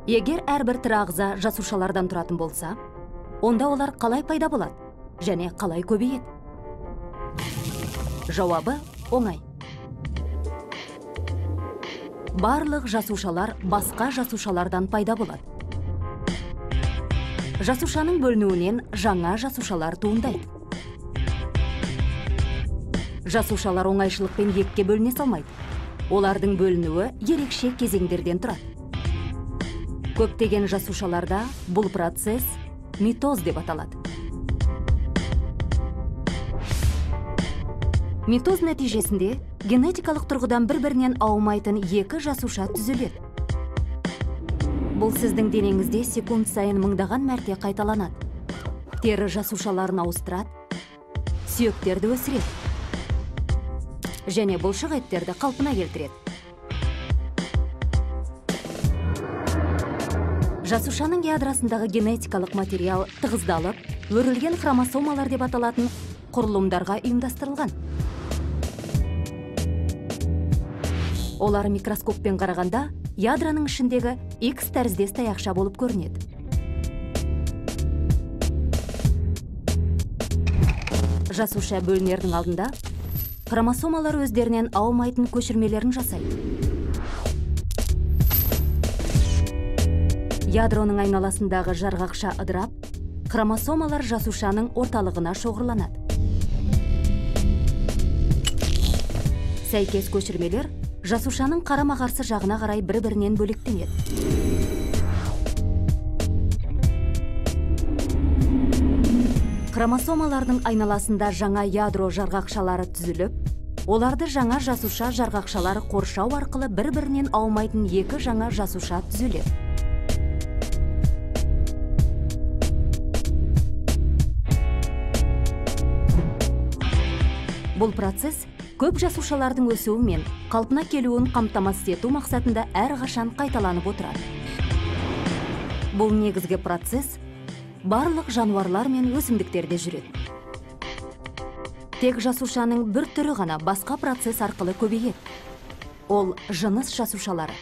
Егер әрбір тірі ағза жасушалардан тұратын болса, онда олар қалай пайда болады және қалай көбейеді? Жауабы оңай. Барлық жасушалар басқа жасушалардан пайда болады. Жасушаның бөлінуінен жаңа жасушалар туындайды. Жасушалар оңайшылықпен екіге бөліне салмайды. Олардың бөлінуі ерекше кезеңдерден тұрады. Көптеген жасушаларда бұл процесс митоз деп аталады. Митоз нәтижесінде генетикалық тұрғыдан бір-бірінен аумайтын екі жасуша түзіледі. Бұл сіздің денеңізде секунд сайын мыңдаған мәрте қайталанады. Тері жасушаларын ауыстырады, сүйектерді өсіреді және бұлшық еттерді қалпына келтіреді. Жасушаның ядросындағы генетикалық материал тығыздалып, өрілген хромосомалар деп аталатын құрылымдарға ұйымдастырылған. Олар микроскоппен қарағанда ядроның ішіндегі X тәріздес таяқша болып көрінеді. Жасуша бөлінердің алдында хромосомалар өздерінен аумайтын көшірмелерін жасайды. Ядроның айналасындағы жарғақша ыдырап, хромосомалар жасушаның орталығына шоғырланады. Сәйкес көшірмелер жасушаның қарама-қарсы жағына қарай бір-бірінен бөлектенеді. Хромосомалардың айналасында жаңа ядро жарғақшалары түзіліп, оларды жаңа жасуша жарғақшалары қоршау арқылы бір-бірінен аумайтын екі жаңа жасуша түзіледі. Бұл процесс көп жасушалардың өсуі мен қалпына келуін қамтамасыз ету мақсатында әрқашан қайталанып отырады. Бұл негізгі процесс барлық жануарлар мен өсімдіктерде жүреді. Тек жасушаның бір түрі ғана басқа процесс арқылы көбейеді. Ол жыныс жасушалары.